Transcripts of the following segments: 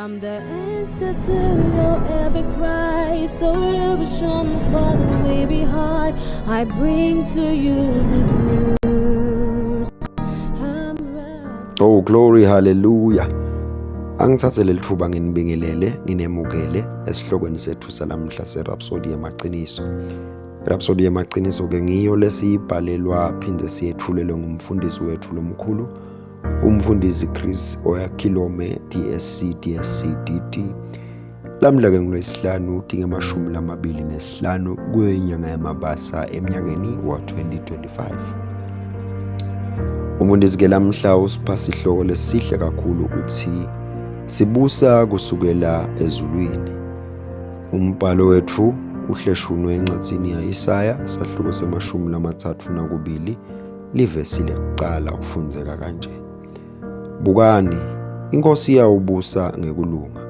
I'm the answer to your every cry, solution for the weary heart. I bring to you good news. I'm wrapped. Oh glory, hallelujah. Angithathe leli thuba nginibingelele, nginemukele esihlokweni sethu salamhla seRhapsody yamaqiniso. Rhapsody yamaqiniso ke ngiyo lesiyibhalelwa phinde siyethulelwe ngumfundisi wethu lomkhulu umfundisi Chris Oyakhilome DSC DSC DD. Lamhla ke ngolwesihlanu tingemashumi lamabili nesihlanu kuyo inyanga yamabasa eminyakeni wa-2025. Umfundisi ke lamhla usipha sihloko lesihle kakhulu uthi sibusa kusukela ezulwini. Umbhalo wethu uhleshunwe encwadini ya-Isaya sahluko semashumi lamathathu nakubili livesi lekuqala ufundzeka kanje. Bukani, inkosi iyawubusa ngekulunga,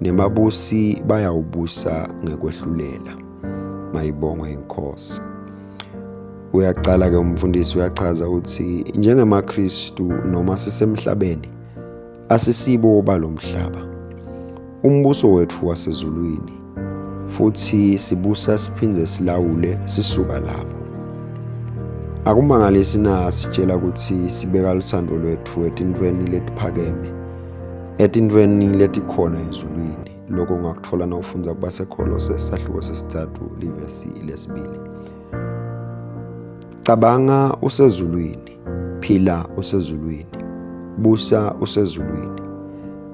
nemabusi bayawubusa ngekwehlulela. Mayibongwe inkosi. Uyaqala ke umfundisi uyachaza uthi njengemaKristu noma sisemhlabeni Asisibo balomhlaba. Umbuso wethu wasezulwini futhi sibusa siphinde silawule sisuka lapho. Akumangalisi na sitshela ukuthi sibeka luthando lwethu etintweni letiphakeme, etintweni letikhona ezulwini. Lokho ungakuthola nawufundza kubaseKholose sahluko sesithathu livesi lesibili. Cabanga usezulwini. Phila usezulwini. Busa usezulwini.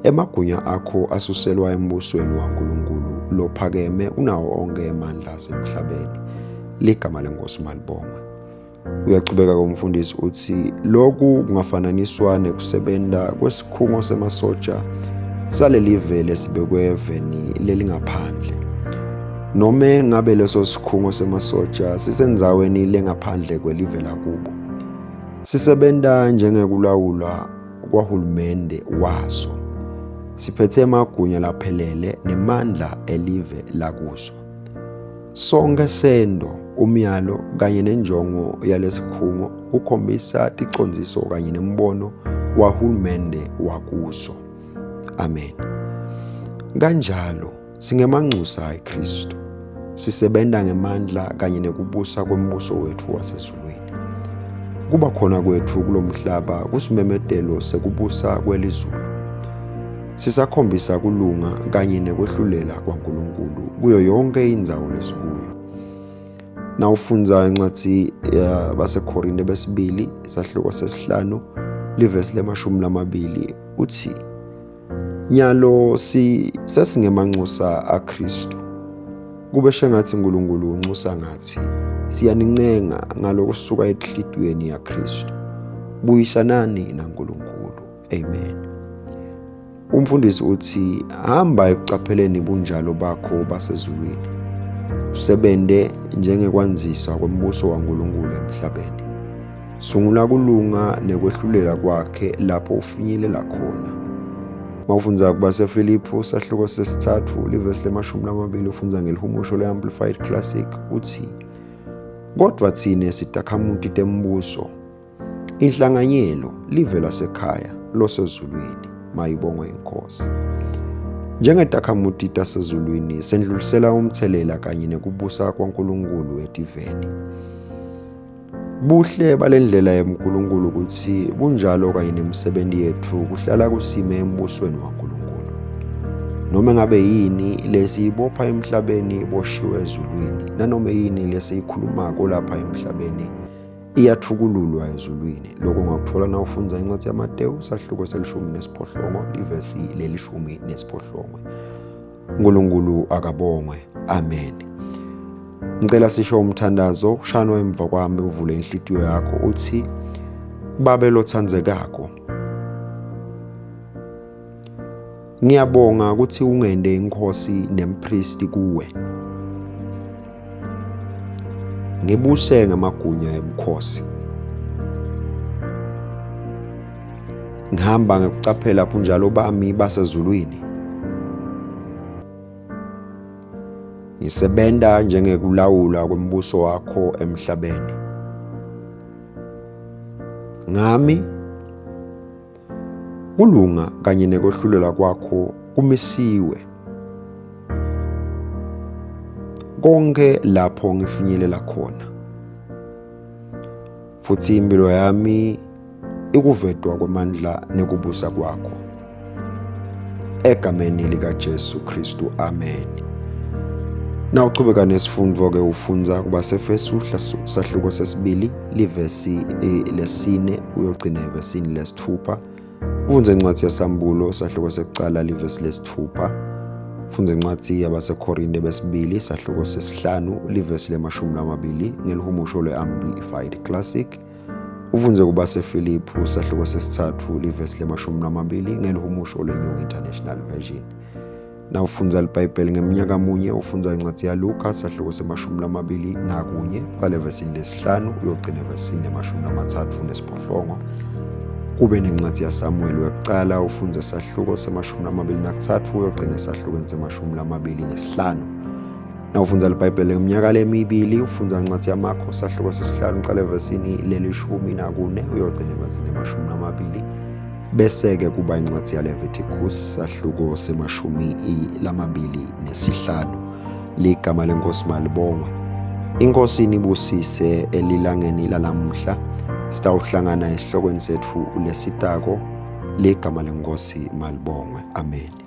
Emagunya akho asuselwa embusweni waNkulunkulu lophakeme unawo onke emandla asemhlabeni. Ligama lenkosi malibongwe. Uyachubeka komfundisi uthi lokhu kungafananiswa nekusebenza kwesikhungo semasotsha saleli vele sibekwe eveni lelingaphandle. Nome ngabe leso sikhungo semasotsha sisendzaweni lengaphandle kwelive lakubo, sisebenta njengekulawulwa kwahulumende waso. Siphethe emagunya laphelele nemandla elive lakuso. Sonke sendo, umyalo kanye nenjongo yalesikhungo kukhombisa ticondziso kanye nembono wahulumende wakuso. Amen. Kanjalo singemanxusa aKristu, sisebenta ngemandla kanye nekubusa kwembuso wethu wasezulwini. Kuba khona kwethu kulomhlaba kusimemetelo sekubusa kwelizulu. Sisakhombisa kulunga kanye nekwehlulela kwaNkulunkulu kuyo yonke indzawo lesikuyo. Nawufundza incwadzi yabaseKhorinte besibili isahluko sesihlanu livesi lemashumi lamabili uthi nyalo si sesingemanxusa aKristu kube shengathi uNkulunkulu unxusa ngathi siyanincenga ngalokusuka enhlitiyweni yaKristu buyisanani naNkulunkulu. Amen. Umfundisi uthi hamba ekucapheleni bunjalo bakho basezulwini, usebente njengekwanziswa kwembuso waNkulunkulu emhlabeni. Sungula kulunga nekwehlulela kwakhe lapho ufinyelela khona. Mawufundza kubaseFiliphu sahluko sesithathu livesi lemashumi lamabili ufundza ngelihumusho le-Amplified Classic uthi kodwa thina sitakhamuti tembuso Inhlanganyelo live lasekhaya losezulwini, mayibongwe inkosi. Njengetakhamuti tasezulwini sendlulisela umthelela kanye nekubusa kwaNkulunkulu etiveni. Buhle balendlela yeNkulunkulu ukuthi bunjalo kanye nemisebenzi yethu kuhlala kusime embusweni waNkulunkulu. Noma ngabe yini lesiyibopha emhlabeni iboshiwe ezulwini, nanoma yini lesiyikhulumako lapha emhlabeni iyathukululwa ezulwini. Lokho ungakuthola na ufundza incwadi yaMatewu sahluko selishumi nesiphohlongo livesi lelishumi nesiphohlongo. uNkulunkulu akabongwe. Amen. Ngicela sisho umthandazo ushano emva kwami uvule inhlitiyo yakho uthi Babe lothandzekako Ngiyabonga ukuthi ungende inkosi nempristi kuwe. Ngibuse ngamagunya ebukhosi. Ngihamba ngekucaphela bunjalo bami basezulwini. Ngisebenta njengekulawula kwembuso wakho emhlabeni. Ngami kulunga kanye nekwehlulelwa kwakho Kumisiwe konke lapho ngifinyelela khona, futhi impilo yami ikuvetwa kwamandla nekubusa kwakho. Egameni likaJesu Kristu, amen. Nawuchubeka nesifundo-ke ufundza kubaseFesu sahluko sesibili livesi lesine uyogcina evesini lesithupha. Ufundze incwadi yaSambulo sahluko sekucala livesi lesithupha. Fundze incwadi yabaseKorinte besibili sahluko sesihlanu livesi lemashumi lamabili ngelihumusho lwe-Amplified Classic. Ufundze kubaseFiliphu sahluko sesithathu livesi lemashumi lamabili ngelihumusho lwe-New International Version. Nawufundza liBhayibheli ngeminyaka munye ufundza incwadi yaLuka sahluko semashumi lamabili nakunye qala evesini lesihlanu uyogcina evesini lemashumi lamathathu nesiphohlongo. Kube nencwadi yaSamuweli wekucala ufundze sahluko semashumi lamabili nakuthathu uyogcina esahlukweni semashumi lamabili nesihlanu. Nawufundza liBhayibheli ngeminyaka lemibili ufundza incwadi yaMakho sahluko sesihlanu uqala evesini lelishumi nakune uyogcina evesini lemashumi lamabili. Bese-ke kuba incwadi yaLevitikus sahluko semashumi lamabili nesihlanu. Ligama lenkosi malibongwe. Inkosi inibusise elilangeni lalamuhla. Sitawuhlangana esihlokweni sethu lesitako. Ligama lenkosi malibongwe. Amen.